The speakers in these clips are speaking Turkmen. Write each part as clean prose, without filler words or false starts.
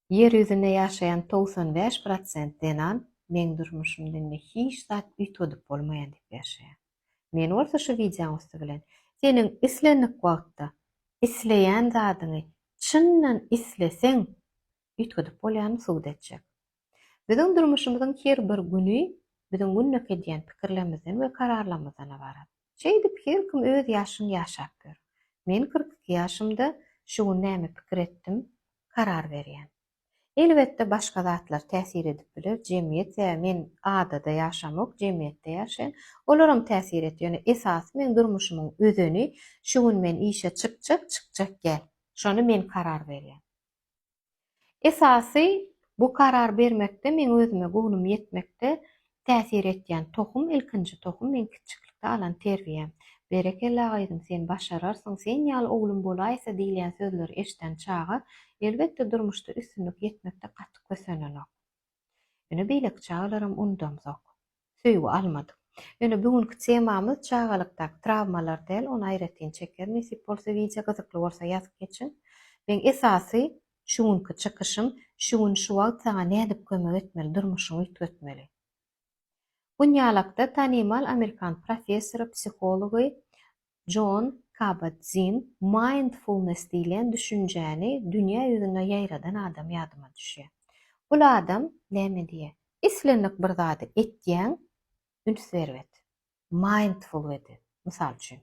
Ýer ýüzünde ýaşaýan 95 prosent zenan meň durmuşymda indi hiç zat üýtgedip bolmaýan diýip ýaşaýar. Men bolsa şu wideoň üsti bilen seniň islendik wagtda isleýän zadyňy çyndan isleseň üýtgedip bolýanyny subut etjek. Biziň durmuşymyzyň her bir güni biziň günlük edýän pikirlerimizden we kararlarymyzdan ybarat. Şeýdip her kim öz ýaşyny ýaşap ýör. Men 42 ýaşymda şu gün näme pikir etdim, karar berýän. Elbetde başga zatlar täsir edip biler, jemgyýet sebäbi men adada ýaşamok, jemgyýetde ýaşaýan. Olaram täsir etýär, ýöne esasy meň durmuşymyň özeni şu gün men işe çykjak, çykjak gel. Şony men karar berýän. Esasy bu karar bermekde meň özüme göwnüm ýetmekde täsir etýän tohum ilkinji tohum meň kiçjiklikde alan terbiýäm. Berekella gyzym sen başararsyň sen ýaly oglum bolaýsa diýilýän sözleri eşden çaga elbetde durmuşda üstünlik ýetmekde gaty kösenenok. Ýöne beýleki çagalaram unudamzok. Söýgi almadyk. Ýöne bu günki temamyz çagalykdaky trawmalar däl, ony aýratyn çekerin nesip bolsa wideo gyzykly bolsa ýazyp geçiň. Meň esasy şu günki çykyşym şu gün şu wagt saňa nädip kömek etmeli durmuşyňy üýtgetmeli. Bunýalakda tanymal amerikan professory, psihology Jon Kabat-Zinn mindfulness diýlen düşünjäni dünýä ýüzünde ýaýradan adam ýadyma düşýär. Bul adam näme diýýär? Islendik bir zady etýäň, üns berip et. Mindful et. Mysal üçin,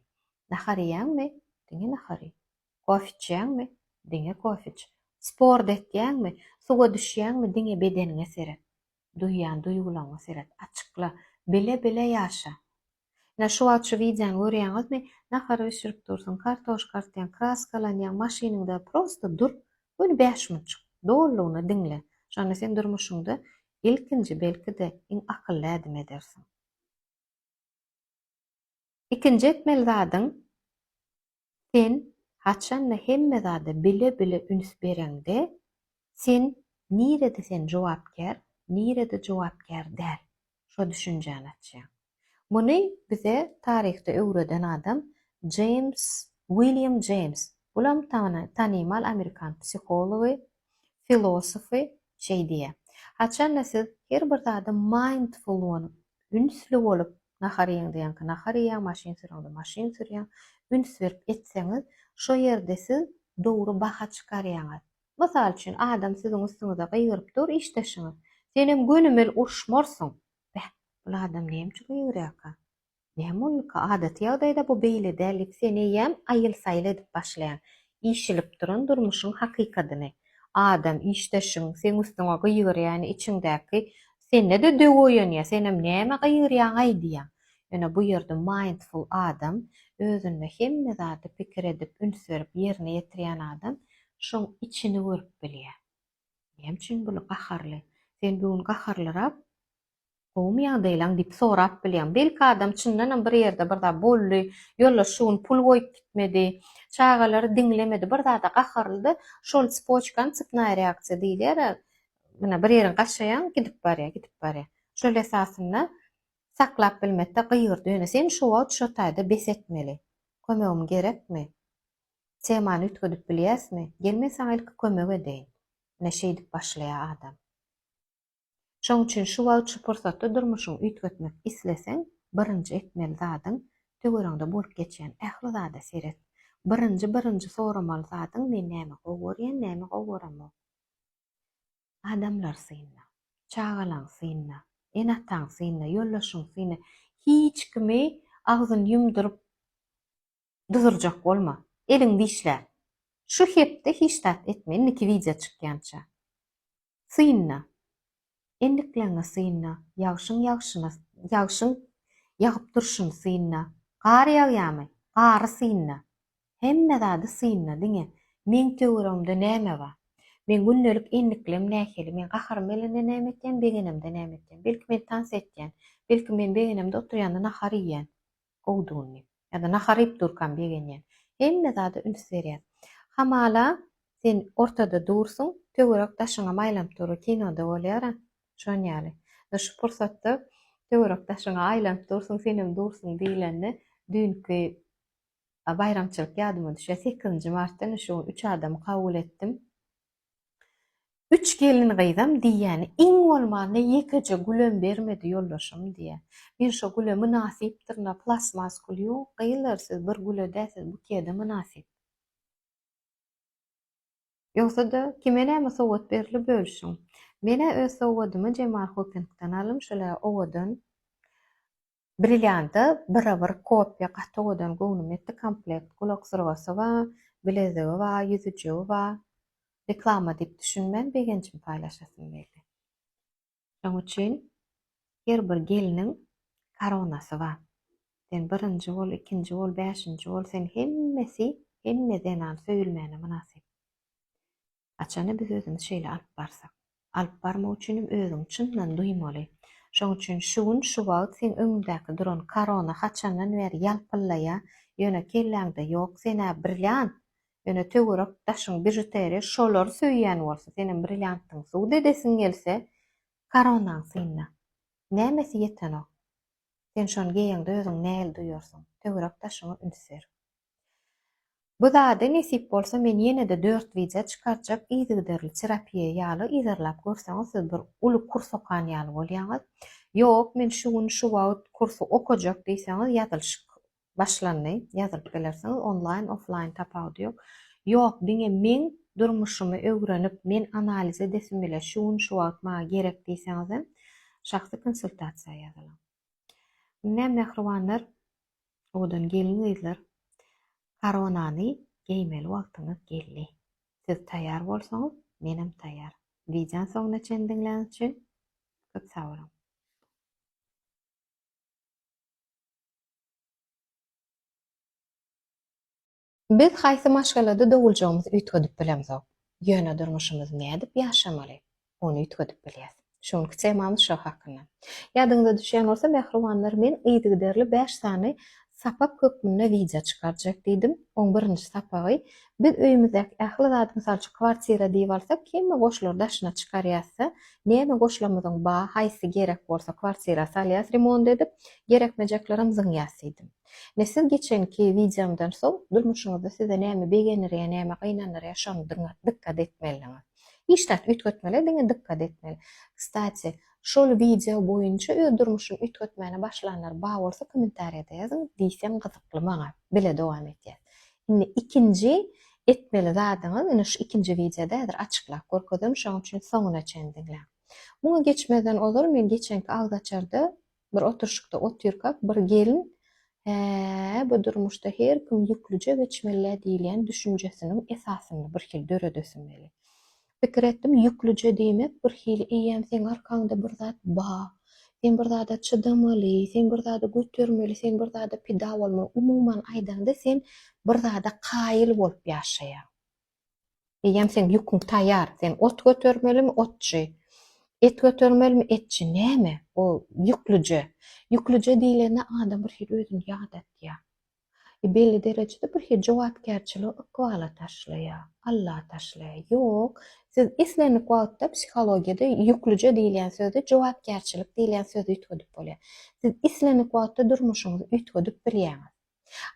nahar iýýäňmi, diňe nahar iý. Kofe içýäňmi, diňe kofe iç. Sport etýäňmi, suwa düşýäňmi, diňe bedeniňe seret. Duýýan duýgularyňa seret. Açykla. Bile-bile ýaşa. Ine şu wagt şu wideony görýäňizmi? Nahar bişirip dursuň, kartoşka artýaň, kraskalanýaň, maşynyňda prosta dur, göni bäş minutjyk dolulygyna diňle. Şonda sen durmuşyňda ilkinji belki-de iň akylly ädim edersiň. Ikinji etmeli zadyň Sen haçanda hemme zada bile-bile üns bereňde, sen nirede sen jogapkär, nirede jogapkär däl, şo düşünjäni açýaň. Muny bize taryhda öwreden adam Jeýms, William Jeýms, bulam tanymal amerikan psihology, filosofy şeý diýýär. Haçanda siz her bir zada mindful bolup, ünsli bolup, nahar iýeňde ýaňky nahar iýýäň, maşyn süreňde maşyn sürýäň, üns berip etseňiz, şo ýerde siz dogry baha çykarýaňyz. Mysal üçin, adam siziň üstüňize gygyryp dur, işdeşiňiz. Senem gönümel uruşmarsyň. Beh, bul adam näme üçin gygyrýarka? Näme bolduka? Adaty ýagdaýda bu beýle däl diýip, sen eýýäm aýyl-saýyl edip başlaýaň. Işilip duran durmuşyň hakykadyny. Adam, işdeşiň seň üstüňe gygyrýany içiňdäki sende-de döw oýanýar, senem näme gygyrýaň-aý diýýäň. Ýöne bu ýerde mindful adam, özünde hemme zady pikir edip, üns berip ýerine ýetirýän adam şoň içini görüp bilýär. Näme üçin bul gaharly? Sen bu gün gaharlyrak, Gowumy ýagdaýlaň diýip sorap bilýäň. Belki adam çyndanam bir ýerde bir zat boldy, ýoldaş şu gün pul goýup gitmedi, çagalary diňlemedi, bir zada gaharlydy, şol tspoçkany tsepnaýa reaksiýa diýilýär-ä, mine bir ýeriňi gaşaýaň, gidip barýar, gidip barýar. Şol esasynda saklap bilmekde gygyrdy. Ýöne sen şo wagt şo taýda bes etmeli. Kömegim gerekmi? Temany üýtgedip bilýäsmi? Gel men saňa ilki kömek edeýin. Ine şeýdip başlaýar adam. Şoň üçin şu wagt şu pursatda durmuşyňy üýtgetmek isleseň, birinji etmeli zadyň, töweregiňde bolup geçýän ähli zada seret. Birinji birinji soramaly zadyň men näme gowy görýän, näme gowy göremok. Adamlary synla. Çagalaňy synla. Ene-ataňy synla, ýoldaşyňy synla. Hiç kimi agzyny ýumduryp duzurjak bolma. Eliň dişlär. Şu hepde hiç zat etme, indiki wideo çykýança. Synla. Endikleňňi synla. Ýagşyň ýagşyna, ýagşyň ýagyp durşuny synla. Gar ýagýamy? Gary synla. Hemme zady synla, diňe meň töweregimde näme bar? Meň gündelik endiklem nähili? Men gaharym gelende näme etýän, begenemde näme etýän? Belki men tans etýän, belki men begenemde oturýanda nahar iýýän. Gowudygyny diýip. Ýa-da nahar iýip durkam begenýän. Hemme zada üns berýär. Hamala sen ortada dursuň, töwerek daşyňam aýlanyp dur, kinoda bolýar-a, şon ýaly. We şu pursatda töwerek daşyňa aýlanyp dursuň, senem dursuň diýlende, düýnki baýramçylyk ýadyma düşýär. Sekizinji martda ine şu gün üç adamy kabul etdim. Üç gelin gyzam diýýäni iň bolmanda ýekeje gülem bermedi ýoldaşym diýýä. Men şo güle mynasypdyryn-a plastmas gül ýok gyzlar siz bir güle dä siz bukede mynasyp. Ýogsa-da kime näme sowgat berildi bölüşiň. Men-ä öz sowgadymy Jemal Hoppingden aldym şol-ä owadan Brillianta bire-bir kopiýa gaty owadan göwnüm ýetdi komplekt gulak syrgasy bar, bilezigi bar, ýüzüjigi bar. Reklama diýip düşünmän begenjimi paýlaşasym geldi. Şoň üçin her bir gelniň koronasy bar. Sen birinji bol, ikinji bol, bäşinji bol, sen hemmesi, hemme zenan söýülmäne mynasyp. Haçanda biz özümizi şeýle alyp barsak. Alyp barmak üçinem özüňi çyndan duýmaly. Şoň üçin şu gün, şu wagt seň öňüňdäki duran korona haçandan bäri ýalpyllaýa, ýöne kelläňde ýok, sen-ä brilliant, ýöne töwerek daşyň bižuteriýa şolary söýýän bolsa, senem brilliantdyňy sud edesiň gelse, koronaňy synla. Nämesi ýetenok? Sen şony geýeňde özüňi nähili duýarsyň? Töwerek daşyňa üns ber. Bu zady nesip bolsa men ýene-de dört wideo çykarjak yzygiderli terapiýa ýaly yzarlap görseňiz siz bir uly kurs okan ýaly bolýaňyz. Ýok men şu gün şu wagt kursy okajak diýseňiz ýazylyşyk başlandy ýazylyp bilersiňiz onlaýn oflaýn tapawudy ýok. Ýok diňe meň durmuşymy öwrenip men analiz edesim gelýär şu gün şu wagt maňa gerek diýseňizem şahsy konsultasiýa ýazylyň. Indi mähribanlar Owadan gelin-gyzlar, koronany geýmeli wagtyňyz geldi. Siz taýýar bolsaňyz, menem taýýar. Wideony soňuna çenli diňläniňiz üçin köp sag boluň. Biz haýsy maşgalada doguljagymyzy üýtgedip bilemzok. Ýöne durmuşymyzy nädip ýaşamaly, ony üýtgedip bilýäs. Şu günki temamyz şo hakynda. Ýadyňyza düşýän bolsa, mähribanlar, men yzygiderli bäş sany sapak hökmünde wideo çykarjak diýdim. Oň birinji sapagy, biz öýümizdäki ähli zady, mysal üçin, kwartira diýip alsak, hemme goşlary daşyna çykarýas-da, näme goşlamyzyň ba, haýsy gerek bolsa kwartira salýas remont edip, gerekmejeklerem zyňýas diýdim. Ine siz geçenki wideomdan soň durmuşyňyzda size näme begendirýär, näme gynandyrýar şony dykgat etmelidiňiz. Hiç zat üýtgetmeli, diňe dykgat etmeli. Kstati, şol wideo boýunça öz durmuşyny üýtgetmäne başlanlar bar bolsa kommentariýada ýazyň, diýseň gyzykly maňa. Bile dowam etýäs. Indi ikinji etmeli zadyňyz, ine şu ikinji wideoda häzir açyklap görkezdim, şonuň üçin soňuna çenli diňläň. Muňa geçmezden ozal men geçenki agzaçarda Bir oturyşykda otyrkak bir gelin Hä, bu durmuşda her kim ýüklüje geçmeli-dä diýilýän düşünjesiniň esasyny birhili döredesim geldi. Pikir etdim, ýüklüje diýmek birhili eýýäm seň arkaňda bir zat ba, sen bir zada çydamaly, sen bir zady götermeli, sen bir zada pida bolmaly, umuman aýdaňda sen bir zada kaýyl bolup ýaşaýaň. Eýýäm seň ýüküň taýýar. Sen ot götermelimi, otçy. Et götermelimi, etçi. Näme? O ýüklüje. Ýüklüje diýlende adam bir hili özüni ýadatýar. E, belli derejede bir hili jogapkärçiligi ykbala taşlaýar, Alla taşlaýar. Ýok, siz islendik wagtda psihologiýada ýüklüje diýilýän sözi jogapkärçilik diýilýän sözi üýtgedip bolýar. Siz islendik wagtda durmuşyňyzy üýtgedip bilýäňiz.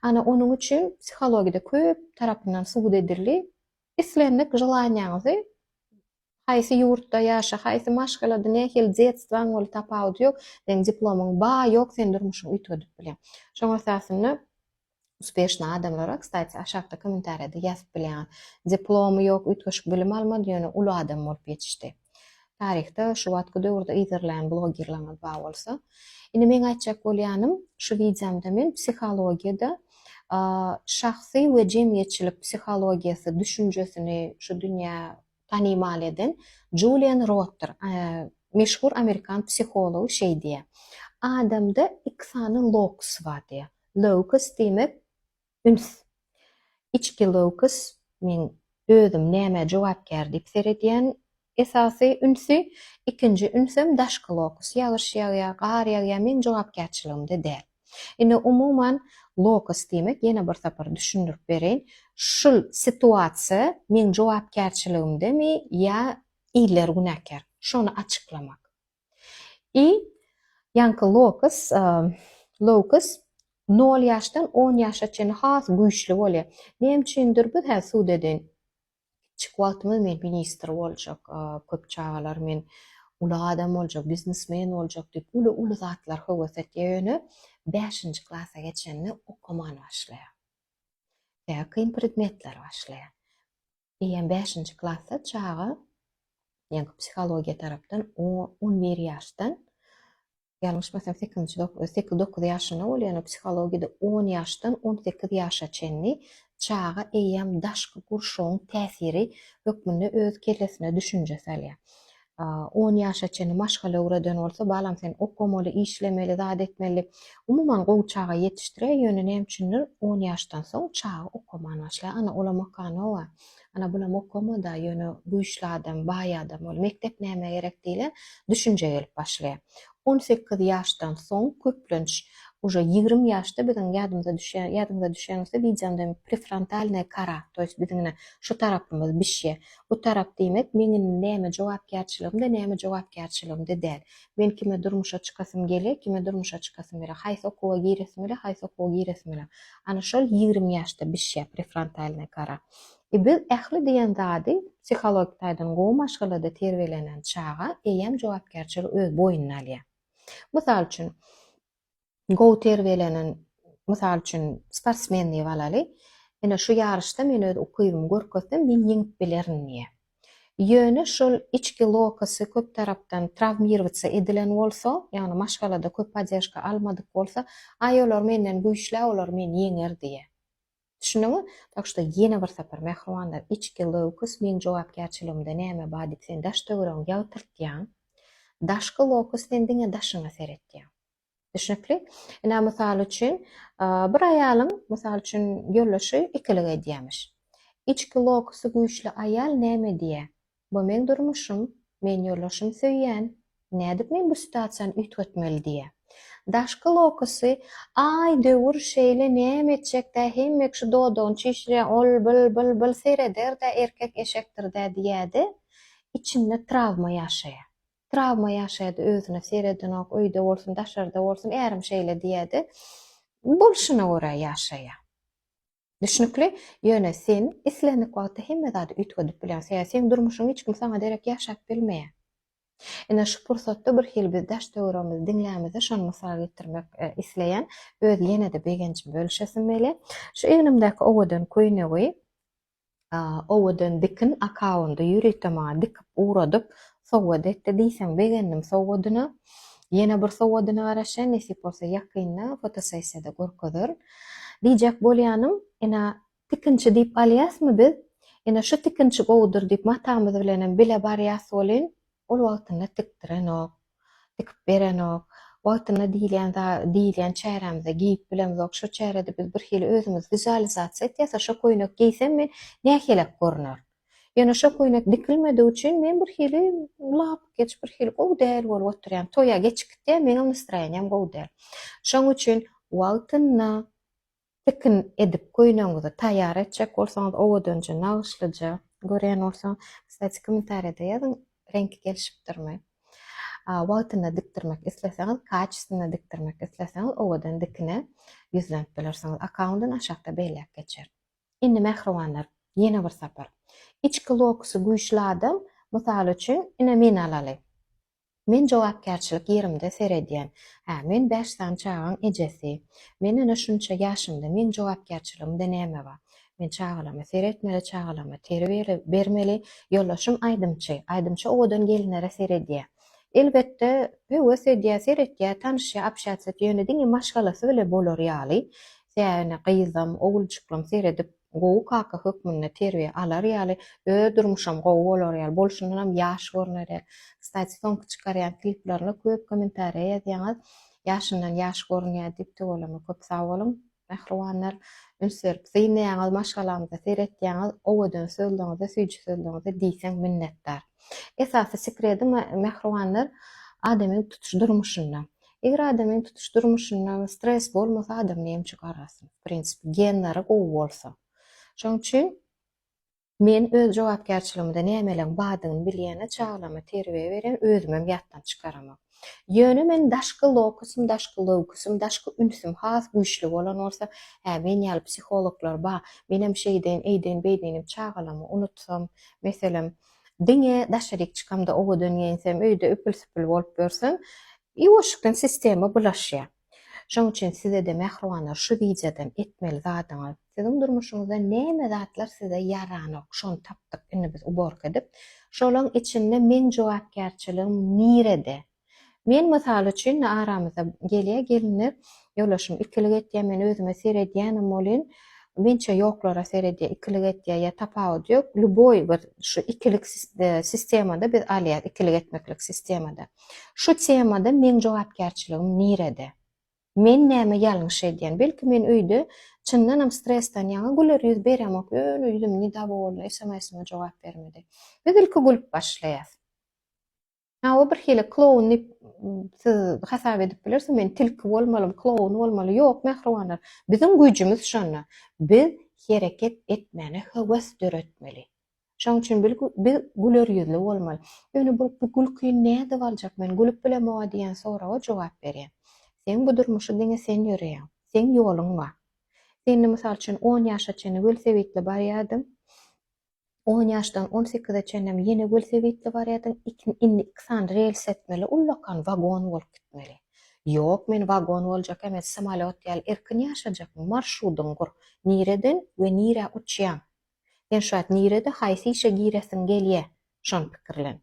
Ana onuň üçin psihologiýada köp tarapyndan subut edildi. Islendik želaniýaňyzy haýsy ýurtda ýaşa, haýsy maşgalada, nähili detstwaň boldy tapawudy ýok, seň diplomyň ba ýok sen durmuşyňy üýtgedip bilýäň. Şoň esasynda uspeşnyý adamlara kstati aşakda kommentariýada ýazyp bilýäňiz. Diplomy ýok, üýtgeşik bilim almady, ýöne uly adam bolup ýetişdi. Taryhda şu wagtky döwürde yzarlaýan blogerleriňiz bar bolsa. Indi meň aýtjak bolýanym, şu wideomda men psihologiýada şahsy we jemgyýetçilik psihologiýasy düşünjesini şu dünýä tanymal eden Julian Rotter, meşhur amerikan psihology şeý diýýär. Adamda iki sany lokus bar diýýär. Locus diýmek Üns! Içki locus, meň özüm nämä jogapkär diýip seredýän esasy ünsi, ikinji ünsem daşky locus, ýagyş ýagýar, gar ýagýar, meň jogapkärçiligimde däl. Indi umuman locus diýmek, ýene bir sapar düşündirip bereýin, şul situasiýa meň jogapkärçiligimdemi ýa iller günäkär, şony açyklamak. I ýaňky lokus, locus, nol ýaşdan on ýaşa çenli has güýçli bolýar. Näme üçindir biz hä sud eden. Kiçik wagtymyz men ministr boljak, köp çagalar men uly adam boljak, biznesmen boljak diýip uly-uly zatlar höwes etýär, ýöne bäşinji klasa geçende okaman başlaýar. Tä kyn predmetler başlaýar. Eýýäm bäşinji klasda çaga, ýaňky psihologiýa tarapdan 11 ýaşdan Ýalňyşmasam sekizinji sekiz-dokuz ýaşynda bolýar, ýöne psihologiýada on ýaşdan 18 ýaşa çenli çaga eýýäm daşky gurşawyň täsiri hökmünde öz kellesine düşünje salýar. On ýaşa çenli maşgala öwreden bolsa, balam sen okamaly, işlemeli, zat etmeli diýip, umuman gowy çaga ýetişdirýär, ýöne näme üçindir on ýaşdan soň çaga okaman başlaýar. Ana olam okanoga. Ana bulam okamada, ýöne güýçli adam, baý adam ol. Mekdep nämä gerek diýlen düşünje gelip başlaýar. 18 ýaşdan soň köplenç uje 20 ýaşda biziň ýadymyza düşýän, ýadyňyza düşýän bolsa wideomda prefrontalnaýa kora, to ýest biziň ine şu tarapymyz bişýär. Bu tarap diýmek meň indi näme jogapkärçiligimde, näme jogapkärçiligimde däl. Men kime durmuşa çykasym gelýär, kime durmuşa çykasym gelýär, haýsy okuwa giresim gelýär, haýsy okuwa giresim gelýär. Ana şol 20 ýaşda bişýär prefrontalnaýa kora. E biz ähli diýen zady psihologik taýdan gowy maşgalada terbiýelenen çaga eýýäm jogapkärçiligi öz boýnuna alýar. Mysal üçin, gowy terbiýelenen, mysal üçin, sportsmen diýip alaly, ine şu ýaryşda men öz ukybymy görkezsem, men ýeňip bilerin diýýär. Ýöne şol içki lokasy köp tarapdan trawmirowatsa edilen bolsa, ýagny maşgalada köp podderžka almadyk bolsa, aý olar menden güýçlä, olar meni ýeňer diýýär. Düşündiňmi? Tak şto ýene bir sapar mähribanlar içki lokus meň jogapkärçiligimde näme bar diýip sen daş töweregiňi ýagtyrtýaň. Daşky lokus sen diňe daşyňa seretýäň. Düşnükli? Ine mysal üçin bir aýalyň mysal üçin ýoldaşy ikilik edýämiş. Içki lokusy güýçli aýal näme diýýär? Bu meň durmuşym, men ýoldaşymy söýýän, nädip men bu situasiýany üýtgetmeli diýýär. Daşky lokusy, aý döwür şeýle näme etjekdä hemme kişi dodagyny çişirýär ol byl byl byl sereder-dä erkek eşekdir-dä diýýär-de, içinde trawma ýaşaýar. Trawma ýaşaýar-da özüne seredenok, öýde bolsun, daşarda bolsun ärim şeýle diýýär-de, bolşuna görä ýaşaýar. Düşnükli? Ýöne sen islendik wagtda hemme zady üýtgedip bilýäň. Sebäbi seň durmuşyňy hiç kim saňa derek ýaşap bilmeýär. Ine şu pursatda bir hili biz daş-töweregimizi diňlämizde şony mysal getirmek e, isleýän. Öz ýene-de begenjimi bölüşesim gelýär. Şu egnimdäki owadan köýnegi Owadan dikin akkaundy ýörite maňa dikip ugradyp sowgat etdi diýseň begendim sowgadyna. Ýene bir sowgadyna garaşýan nesip bolsa ýakynda fotosessiýada görkezerin. Diýjek bolýanym ina tikinçi diýip alýasmy biz? Ine şu tikinçi gowudyr diýip matamyz bilenem bile barýas welin Ol wagtynda tikdirenok, tikip berenok. Wagtynda diýilýän za diýilýän çärämize geýip bilemzok. Şo çärede biz birhili özümizi wizualizasiýa etýäs-a, şo köýnek geýsem men nähilek görner. Ýöne şo köýnek dikilmedigi üçin men birhili lapykeç, birhili gowy däl bolup oturýan. Toýa geçikitýär, meňem nastroýeniýam gowy däl. Şoň üçin wagtynda Tikin edip köýnegiňizi taýýar etjek bolsaňyz owadanja nagyşlyja görýän bolsaň kstati kommentariýada ýazyň reňki gelşipdirmi. Wagtynda dikdirmek isleseňiz kaçestwno dikdirmek isleseňiz owadan dikine ýüzlenip bilersiňiz akkaundyny aşakda belläp geçerin. Indi mähribanlar ýene bir sapar içki lokusy güýçli adam mysal üçin ine meni alaly. Men jogapkärçilik ýerimde seredýän. Hä, men bäş sany çagaň ejesi. Men ene şunça ýaşymda meň jogapkärçiligimde näme bar? Men çagalaryma seretmeli, çagalaryma terbiýe bermeli. Ýoldaşym aýdymçy. Aýdymçy owadan gelinlere seredýär. Elbetde, höwes edýär, seretýär, tanyşýar, общаться etýär. Ýöne diňe maşgalasy bile bolar ýaly, sägine gyzam, oguljyklam seredip, gowy kaka hökmünde terbiýe alar ýaly, öz durmuşam gowy bolar ýaly, bolşundanam ýaş görner ýaly. Kstati soňky çykarýan kliplerine köp kommentariýa ýazýaňyz, ýaşyndan ýaş görünýär diýip tüweleme köp sag boluň mähribanlar. Üns berip synlaýaňyz, maşgalamyza seretýäňiz, owadan sözleriňize, süýji sözleriňize diýseň minnetdar. Esasy sekredi mähribanlar adamyň tutuş durmuşynda. Eger adamyň tutuş durmuşynda stres bolmasa adam näme üçin garrasyn? W prinsipi genleri gowy bolsa. Şonuň üçin. Men öz jogapkärçiligimde nämeleň bardygyny bilýän-ä, çagalaryma terbiýe berýän, özümem ýatdan çykaramok. Ýöne men daşky lokusym, daşky lowkusym, daşky ünsüm has güýçli bolan bolsa, hä, men ýaly psihologlar bar, menem şeýdeýin, eýdeýin, beýdeýin diýip çagalarymy unutsam, meselem, diňe daşaryk çykamda owadan geýinsem, öýde üpül-süpül bolup ýörsem, ýuwaşlykdan sistema bulaşýar. Şoň üçin sizede mähribanlar şu wideodan etmeli zadyňyz, siziň durmuşyňyzda näme zatlar size ýaranok şony tapdyk indi biz uborka edip, şolaň içinde meň jogapkärçiligim nirede? Men mysal üçin aramyzda gelýä gelinler ýoldaşym ikilik etýä men özüme seredýänem bolyn mençe ýoklara seredýä ikilik etýä ýa tapawudy ýok lýuboý bir şu ikilik sistemada biz alýas ikilik etmeklik sistemada. Şu temada meň jogapkärçiligim nirede? Men näme ýalňyş edýän? Belki men öýde çyndanam stresden ýaňa güler ýüz beremok, ýöne ýüzüm nidowollny sms-ime jogap bermedi. Biz ilki gülüp başlaýas. Hawa bir hili kloun diýip siz hasap edip bilersiňiz, men tilki bolmalym, kloun bolmaly. Ýok, mähribanlar, biziň güýjümiz şonda. Biz hereket etmäne höwes döretmeli. Şoň üçin bil biz güler ýüzli bolmaly. Ýöne bu bu gülkini nädip aljak men gülüp bilemoga diýen soraga jogap berýän. Seň bu durmuşy diňe sen ýöreýäň. Seň ýoluň bar. Sen indi mysal üçin on ýaşa çenli welosipedli barýardyň. On ýaşdan on sekize çenlem ýene welosipedli barýardyň. Iki indi iki sany rels etmeli ullakan wagon bolup gitmeli. Ýok men wagon boljak emes samolýot ýaly erkin ýaşajakmy marşrudyňy gur. Nireden we nirä uçýaň. Sen şu wagt nirede haýsy işe giresiň gelýä? Şony pikirlen.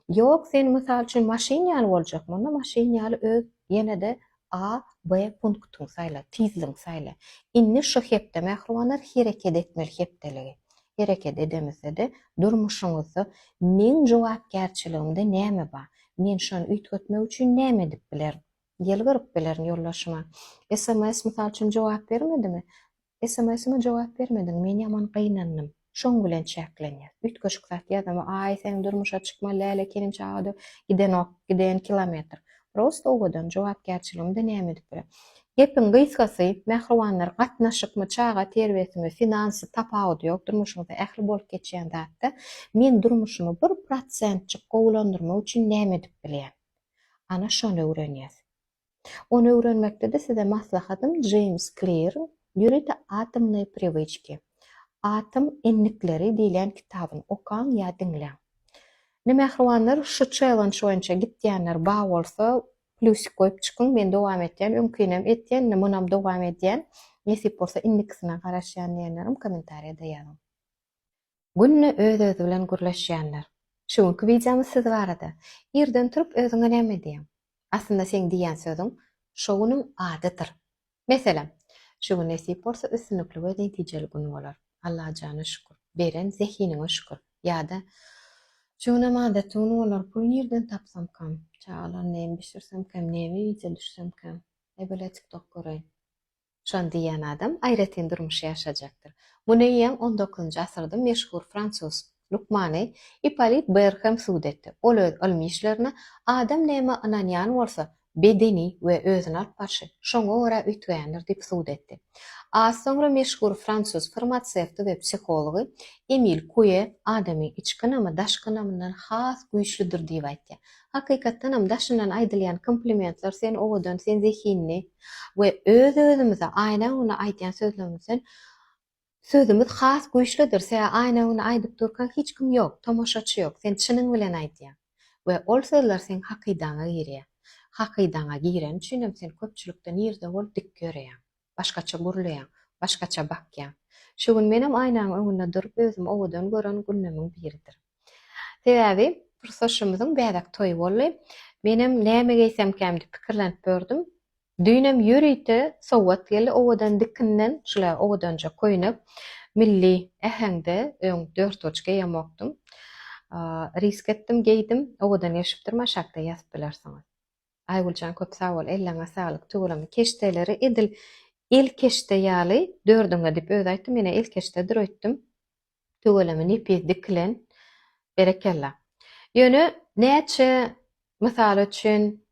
Ýok, sen mysal üçin maşyn ýaly boljakmy? Onda maşyn ýaly öz ýene-de A, B punktyňy saýla, tizligiňi saýla. Indi şu hepde mähribanlar hereket etmeli hepdeligi. Hereket edemizde-de durmuşyňyzda meň jogapkärçiligimde näme bar? Men şony üýtgetmek üçin näme edip bilerin? Ýylgyryp bilerin ýoldaşyma. Sms mysal üçin jogap bermedimi? SMS-ime jogap bermediň, men ýaman gynandym. Şoň bilen çäklenýäs. Üýtgeşik zat ýazama, aý sen durmuşa çykmaly däl ekeniň çaga gidenok, giden kilometr. Prosta owadan jogapkärçiligimde näme edip bilerin. Gepiň gysgasy, mähribanlar gatnaşykmy, çaga terbiýesimi, finansy tapawudy ýok durmuşyňyzda ähli bolup geçýän zatda men durmuşymy bir prosentjik gowulandyrmak üçin näme edip bilýän. Ana şony öwrenýäs. Ony öwrenmekde-de size maslahatym Jeýms Kliriň ýörite Atomnyý priwyçki, Atom endikleri diýlen kitabyny okaň ýa diňläň. Indi mähribanlar şu çellenj boýunça gitýänler bar bolsa plýusik goýup çykyň men dowam etýän öňkinem etýän indi munam dowam edýän nesip bolsa indikisine garaşýan diýenlerim kommentariýada ýazyň. Günde öz-özi bilen gürleşýänler. Şu günki wideomyz siz barada. Irden turup özüňe näme diýýäň? Aslynda seň diýýän sözüň şo günüň adydyr. Meselem, Şu gün nesip bolsa üstünlikli we netijeli gün bolar. Allajana şükür. Beren zehiniňe şükür. Ýa-da Şu günem adaty gün bolar. Pul nirden tapsamkam? Çagalar näme bişirsemkäm, näme wideo düşsemkäm? Ebele tiktok göreýin. Şony diýýän adam aýratyn durmuş ýaşajakdyr. Muny eýýäm on dokuzynjy asyrda meşhur fransuz lukmany Ippolit Ber hem subut etdi. Ol öz ylmy işlerinde adam nämä ynanýan bolsa, bedeni we özüni alyp barşy şoňa görä üýtgeýändir diýip subut etdi. Az soňra meşhur fransuz farmatsewti we psihology Emil Kue adamyň içki ynamy daşky ynamyndan has güýçlüdir diýip aýtýar. Hakykatdanam daşyndan aýdylýan komplimentler sen owadan, sen zehinli we öz-özümize aýna öňünde aýdýan sözlerimizden sözümiz has güýçlüdir. Sebäbi aýna öňünde aýdyp durkaň hiç kim ýok, tomaşaçy ýok. Sen çynyň bilen aýdýaň we ol sözler seň hakydaňa girýär. Hakydaňa gireni üçinem sen köpçülikde nirde bol dik ýöreýäň. Başgaça gürleýäň, başgaça bakýaň. Şu gün menem aýnaň öňünde durup özümi owadan gören günlemiň biridir. Sebäbi pursaşymyzyň bäbek toýy boldy. Menem näme geýsemkäm diýip pikirlenip ýördüm. Düýnem ýörite sowgat geldi owadan dikinden, şula owadanja köýnek. Milli äheňde, öň dörtburç geýemokdym. Risk etdim, geýdim. Owadan gelşipdirmi aşakda ýazyp bilersiňiz. Aýgüljan köp sag bol elleňe saglyk tüweleme keşdeleri edil el keşde ýaly dördüňe diýip özi aýtdy menä el keşdedir öýtdüm tüweleme nepis dikilen berekella. Ýöne näçe mysal üçin.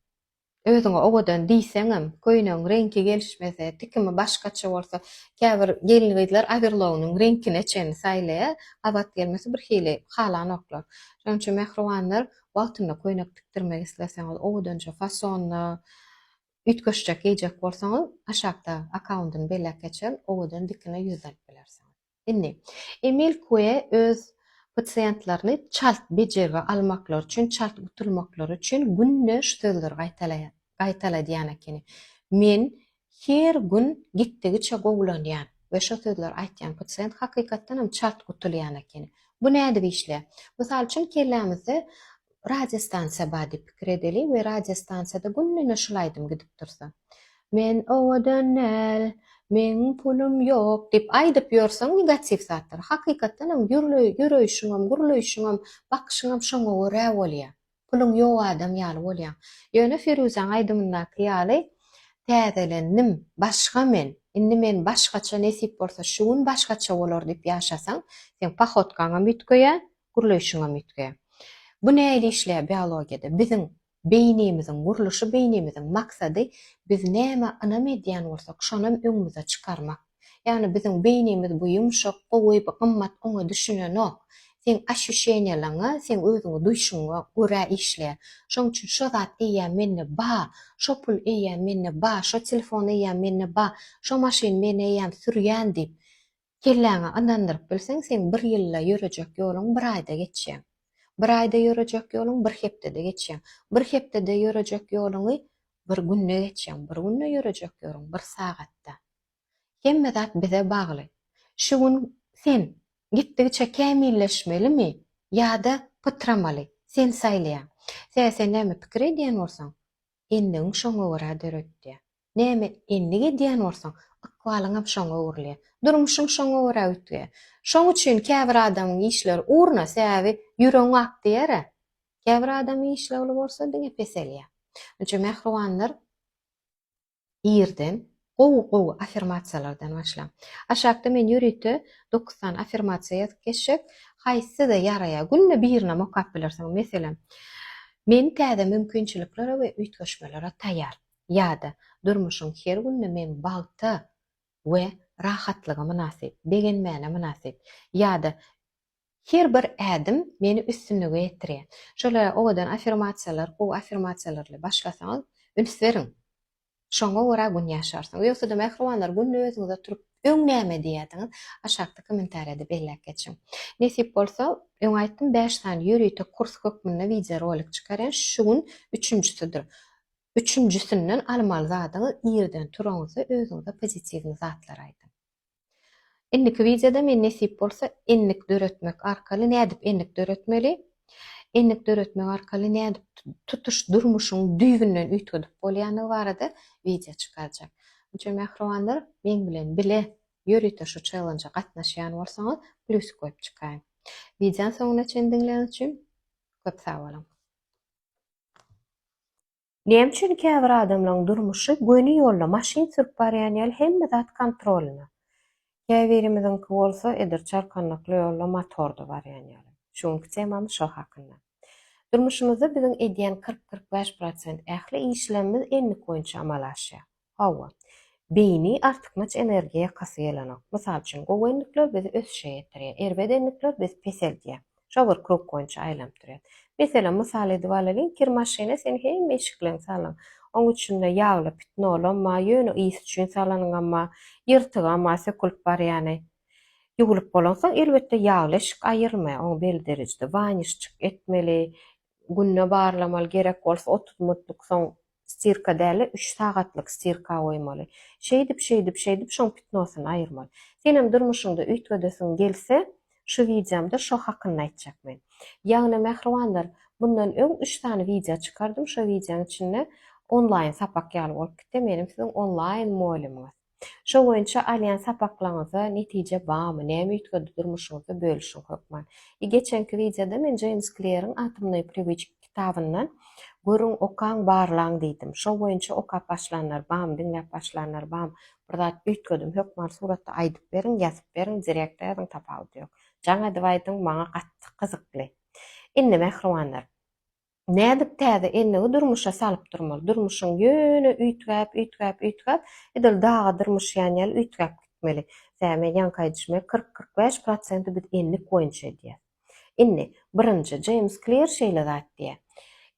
Özüňe owadan diýseňem, köýnegiň reňki gelişmese, tikimi başgaça bolsa, käbir gelin-gyzlar owerlogynyň reňkine çenli saýlaýar, gabat gelmese birhili halanoklar. Şonuň üçin mähribanlar, wagtynda köýnek tikdirmek isleseňiz, owadanja fasonda, üýtgeşjek geýjek bolsaňyz, aşakda akkaundyny belläp geçerin, owadan dikine ýüzlenip bilersiňiz. Indi, Emil Kue öz pasiýentlerini çalt bejergi almaklary üçin, çalt gutulmaklary üçin günde şu sözleri gaýtalaýar, gaýtaladýan ekeni. Men her gün gitdigiçe gowulanýan we şo sözleri aýtýan pasiýent hakykatdan hem çalt gutulýan ekeni. Bu nädip işleýär? Mysal üçin, kellämizde radiostansiýa bar diýip pikir edeli we radiostansiýada günde şul aýdym gidip dursa. Men owadan däl, meň pulum ýok diýip aýdyp ýörseň negatiw zatlar. Hakykatdan hem ýöreýşiňem, gürleýşiňem, bakyşyňam şoňa görä bolýar. Puluň ýok adam ýaly bolýaň. Ýöne Firuzaň aýdymyndaky ýaly täzelendim, başga men, indi men başgaça nesip bolsa şu gün başgaça bolar diýip ýaşasaň, seň pohodkaňam üýtgeýär, gürleýşiňem üýtgeýär. Bu nähili işleýär biologiýada? Biziň beýnimiziň gurluşy, beýnimiziň maksady biz nämä ynam edýän bolsak, şonam öňümize çykarmak. Ýagny biziň beýnimiz bu ýumşak, gowy, bu gymmat oňa düşünenok. Seň oşuşeniýalaňa, seň özüňi duýşuňa görä işleýär. Şoň üçin şo zat eýýäm mende ba, şo pul eýýäm mende ba, şo telefon eýýäm mende ba, şo maşyn men eýýäm sürýän diýip, Kelläňe ynandyryp bilseň, seň bir ýylda ýörejek ýoluň bir aýda geçýäň. Bir aýda ýörejek ýoluň bir hepdede geçýäň. Bir hepdede ýörejek ýoluňy bir günde geçýäň. Bir günde ýörejek ýoluň bir sagatda. Hemme zat bize bagly. Şu gün sen gitdigiçe kämilleşmelimi ýa-da pytramaly? Sen saýlaýaň. Sebäbi sen näme pikir edýän bolsaň, endigiň şoňa görä döretýär. Näme endik edýän bolsaň, ykbalyňam şoňa öwrülýär. Durmuşyň şoňa görä üýtgeýär. Şoň üçin käbir adamyň işleri ugruna, sebäbi ýüregiň ak diýer-ä. Käbir adamyň işleri bolsa diňe peselýär. Şonuň üçin mähribanlar, irden gowy-gowy affirmasiýalardan başlaň. Aşakda men ýörite dokuz sany affirmasiýa ýazyp geçjek. Haýsy size ýaraýar, günde birinem okap bilersiňiz. Meselem, Men täze mümkinçiliklere we üýtgeşmelere taýýar. Ýa-da, Durmuşyň her gününe men bagta we rahatlyga mynasyp, begenmäne mynasyp. Ýa-da, Her bir ädim meni üstünlige ýetirýär. Şolar ýaly owadan affirmasiýalar, gowy affirmasiýalar bilen başlasaňyz, üns beriň. Şoňa görä gün ýaşarsyňyz. Ýogsa-da mähribanlar günde özüňize turup öň näme diýýärdiňiz? Aşakda kommentariýada belläp geçiň. Nesip bolsa, öň aýtdym 5 sany ýörite kurs hökmünde wideorolik çykarýan. Şu gün üçünjisidir. Üçünjisinden almaly zadyňyz irden turaňyzda özüňize pozitiwny zatlar aýdyň. Indiki wideoda men nesip bolsa endik döretmek arkaly nädip endik döretmeli, endik döretmek arkaly nädip tutuş durmuşyň düýbünden üýtgedip bolýandygy barada wideo çykarjak. Üçin mähribanlar, meň bilen bile ýörite şu çellenje gatnaşýan bolsaňyz plýus goýup çykaýyň. Wideony soňuna çenli diňläniňiz üçin köp sag boluň. Näme üçin käbir adamlaryň durmuşy göni ýolda maşyn sürüp barýan ýaly hemme zat kontrolynda. Käbirimiziňki bolsa edil çarkandakly ýolda motorda barýan ýaly. Şu günki temamyz şo hakynda. Durmuşymyzda biziň edýän 40-45 prosent ähli işlemimiz endik boýunça amala aşýar. Hawa. Beýni artykmaç energiýa ýakasy gelenok. Mysal üçin, gowy endikler bizi ösüşe ýetirýär, erbet endikler bizi peseldýär. Şo bir krug boýunça aýlanyp durýar. Meselem, mysal edip alalyň, kir maşyna sen hemme eşikleňi saldyň. Oň içinde ýagly pitnolam bar, ýöne ys üçin salanyňam bar, ýyrtygam bar, sökülip barýany. Ýuwulyp bolansoň, elbetde, ýagly eşik aýyrylmaýar, oňa belli derejede wanişçik etmeli, günde barlamaly, gerek bolsa 30 minutlyk soň stirka däl-de, üç sagatlyk stirka goýmaly. Şeýdip, şeýdip, şeýdip şoň pitnosyny aýyrmaly. Senem durmuşyňda üýtgedesiň gelse, şu wideomda şo hakynda aýtjak men. Ýagny mähribanlar, mundan öň üç sany wideo çykardym, şo wideoň içinde onlaýn sapak ýaly bolup gitdi, menem siziň onlaýn mugallymyňyz. Şo boýunça alýan sapaklaňyzda netije barmy, näme üýtgedi durmuşyňyzda bölüşiň hökman. I geçenki wideoda men Jeýms Kleriň Atomnoý priwiçki kitabyndan görüň, okaň, barlaň diýdim. Şo boýunça okap başlanlar barmy, diňläp başlanlar barmy, bir zat üýtgedim hökman suratda aýdyp beriň, ýazyp beriň, direkte ýazyň tapawudy ýok. Jaň edip aýdyň, maňa gaty gyzykly. Indi mähribanlar. Nädip täze endigi durmuşa salyp durmaly? Durmuşyň ýöne üýtgäp, üýtgäp, üýtgäp, edil daga dyrmyşýan ýaly üýtgäp gitmeli. Sebäbi men ýaňky aýdyşym ýaly 40-45 prosenti biz endik boýunça edýäs. Indi, birinji, Jeýms Klir şeýle zat diýýär.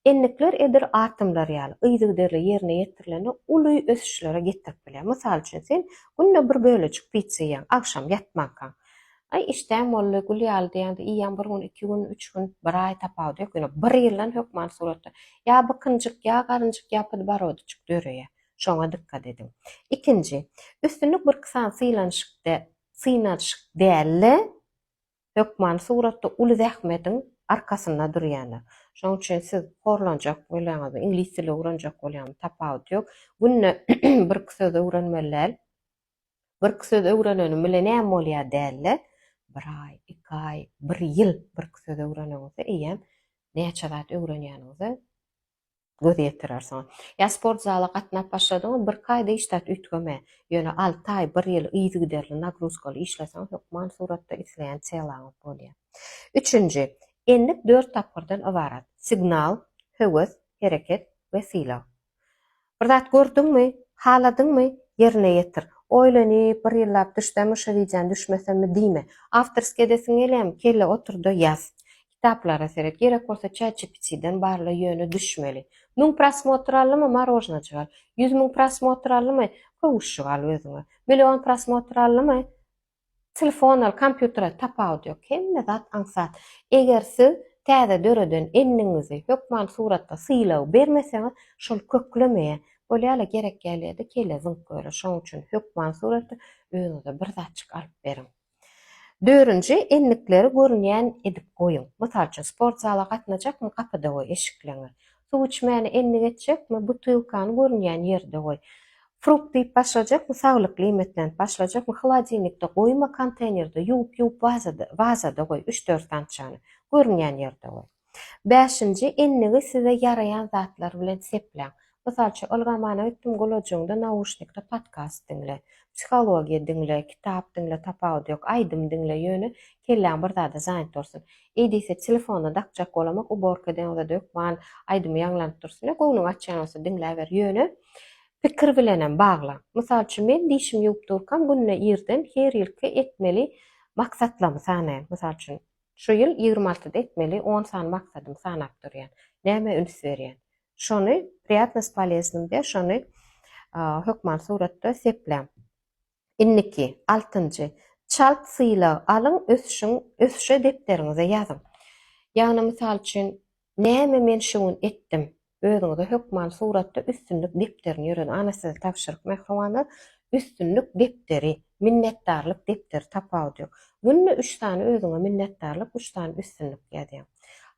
Endikler edil atomlar ýaly, yzygiderli ýerine ýetirilende uly ösüşlere getirip bilýär. Mysal üçin, sen günde bir bölejik pitsa iýýäň, agşam ýatmankaň. Aý, işdäm boldy, gül ýaly diýýäňde, iýýäň bir gün, iki gün, üç gün, bir aý tapawudy ýok, ýöne bir ýyldan hökman suratda ýa bykynjyk, ýa garynjyk, ýa podborodojyk döreýär. Şoňa dykgat ediň. Ikinji, üstünlik birki sany sylanyşyk synanyşyk däl-de, hökmany suratda uly zähmetiň arkasynda durýandyr. Şonuň üçin siz horlanjak bolýaňyzmy, iňlis dili öwrenjek bolýaňyzmy, tapawudy ýok. Günde birki söz öwrenmeli däl. Birki söz öwrenenim bile näme bolýar dälde, bir aý, iki aý, bir ýyl birki söz öwreneňizde eýýäm näçe zat öwrenýäniňize göz ýetirersiňiz. Ýa sport zala gatnap başladyňyz, birki aýda hiç zat üýtgemeýär. Ýöne alty aý, bir ýyl yzygiderli nagruzkaly işleseňiz hökman suratda isleýän telaňyz bolýar. Üçünji, endik dört tapgyrdan ybarat, signal, höwes, hereket we sylag. Bir zat gördüňmi, haladyňmy, ýerine ýetir. Oýlanyp, bir ýyllap düşsem şu wideony düşmesemmi diýme. Awtorskiý edesiň gelýärmi, kelle otur-da ýaz. Kitaplara seret, gerek bolsa ChatGPT-den barla ýöne düşmeli. Müň prosmotr aldymy, marožnajyk al. 100 müň prosmotr aldymy, köwüşjik al özüňe. Million prosmotr aldymy, Telefon al, kompýuter al, tapawudy ýok. Hemme zat aňsat. Eger siz täze döreden endigiňizi hökman suratda sylag bermeseňiz, şol köklemeýär. Bolýa-la gerek ýerlerde kelle zyňk görer. Şonuň üçin hökman suratda özüňize bir zatjyk alyp beriň. Dördünji, endikleri görünýän edip goýuň. Mysal üçin, sport zala gatnajakmy, gapyda goý eşikleňi. Suw içmäni endik etjekmi, butylkany görünýän ýerde goý. Frukt iýip başlajakmy, saglykly iýmitlenip başlajakmy, holodilnikde goýma, konteýnerde ýuwup-ýuwup wazada, wazada goý, üç-dört sançany. Görünýän ýerde goý. Bäşinji, endigi size ýaraýan zatlar bilen sepläň. Mysal üçin, ylgamana gitdim, gulajygyňda nauşnikde podkast diňle, psihologiýa diňle, kitap diňle, tapawudy ýok, aýdym diňle, ýöne kelläň bir zada zanýat bolsun. Eý diýse, telefona dakjak bolamak, uborka edeňizde hökman aýdymy ýaňlanyp dursun. Ýa göwnüň açýan bolsa diňläber. Ýöne pikir bilenem bagla. Mysal üçin, men dişimi ýuwup durkam günde irden her ýylky etmeli maksatlarymy sanaýan. Mysal üçin, şu ýyl ýigrimi altyda etmeli on sany maksadymy sanap durýan. Nämä üns berýän? Şony priýatno s poleznym diýýär, şony hökman suratda sepläň. Indiki, altynjy, çalt sylag alyň, ösüşiň, ösüşe depderiňize ýazyň. Ýagny, mysal üçin, näme men şu gün etdim? Özüňize hökman suratda üstünlik depderini ýörediň. Ana size tabşyryk, mähribanlar, üstünlik depderi, minnetdarlyk depderi tapawudy ýok. Günde üç sany özüňe minnetdarlyk, üç sany üstünlik ýazýaň.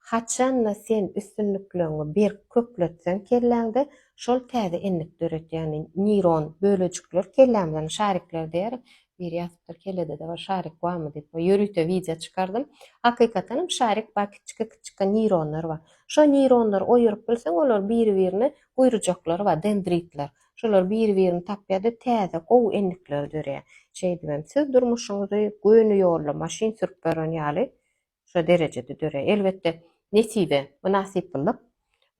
Haçanda sen üstünlikleriňi berk kökletseň kelläňde, şol täze endik döretýär. Ýagny neýron bölejikler kellämizden şarikler diýeris. Biri ýazypdyr, kellede-de bir şarik barmy diýip, ýörite wideo çykardym. Hakykatdan hem şarik bar, kiçjike-kiçjike neýronlar bar. Şo neýronlary oýaryp bilseň, olar biri-birine guýrujaklary bar, dendritler. Şolar biri-birini tapýar-da, täze gowy endikler döreýär. Şeýdibem siz durmuşyňyzy göni ýolda maşyn sürüp baran ýaly Şo derejede döreýär. Elbetde, nesibe, mynasyplyk,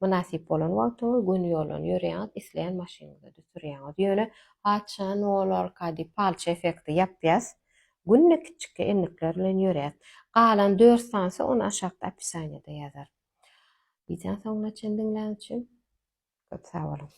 mynasyp bolan wagtyňyz göni ýoldan ýöreýäňiz, isleýän maşynyňyzda-da sürýäňiz. Ýöne haçan bolarka diýip palçy effekti ýapýas. Günde kiçjikge endikler bilen ýöräs. Galan dört sanysy ony aşakda opisaniýada ýazar. Wideony soňuna çenli diňläniň üçin köp sag boluň.